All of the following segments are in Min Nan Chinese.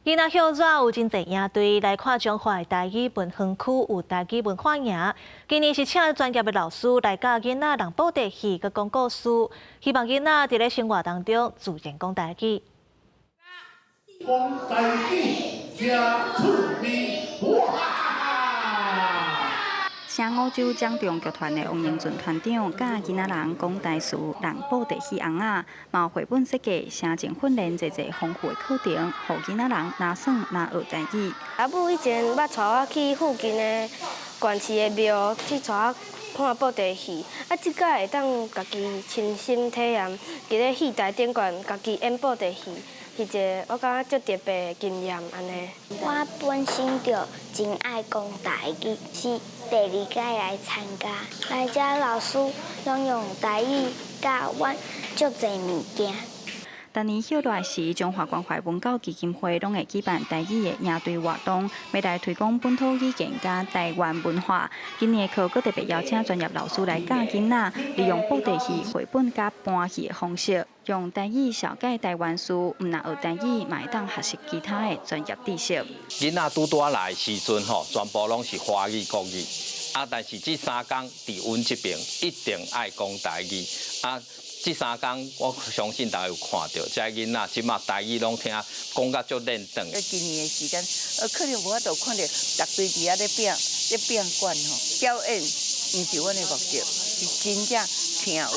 囡仔歇熱有真濟營隊來看彰化的台語文園區有台語文化營。今年是請專業的老師來教囡仔弄布袋戲佮講故事，希望囡仔佇咧生活當中自然講台語。講台語，誠趣味，哇！誠五洲掌中劇團的王英俊團長教囡仔人講台詞、弄布袋戲尪仔，嘛有繪本設計、聲情訓練，濟濟豐富的課程，予囡仔人若耍若學台語。阿母以前捌帶我去附近的縣市的廟去帶我看布袋戲，啊，這擺會當家己親身體驗，佇咧戲台頂懸家己演布袋戲，是一个我感覺足特別的經驗按呢。我本身就真愛講台語，是第二擺來參加，來遮老師攏用台語教阮足濟物件。逐年歇熱時，彰化關懷文教基金會攏會舉辦台語的營隊活動，欲來推廣本土語言佮台灣文化。今年的課閣特別邀請專業老師來教囡仔，利用布袋戲、繪本佮搬戲的方式，用台語紹介台灣事，毋但學台語，嘛會當學習其他的專業知識。囡仔拄拄來的時陣吼，全部攏是華語國語，啊，但是這三工佇阮這邊一定愛講台語，啊。這三工我相信大家有看著，這囡仔這馬台語攏聽講甲足輪轉。今年的時間，可能無法度看著逐隊佇遐咧拼咧拼管吼，表演毋是阮的目的，是真正聽有，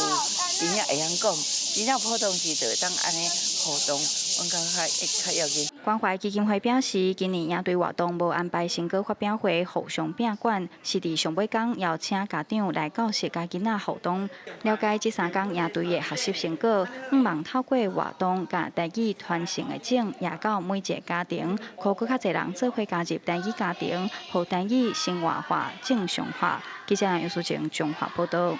真正會曉講，真正普通時就會當按呢互動，阮感覺較較要緊。關懷基金會表示，今年營隊活動無安排成果發表會，互相拼管，是佇上尾工邀請家長來教室佮囡仔互動，了解這三工營隊的學習成果。向望透過活動，共台語傳承的種，也到每一个家庭，予閣較濟人做伙加入台語家庭，予台語生活化、正常化。記者楊淑靜彰化報導。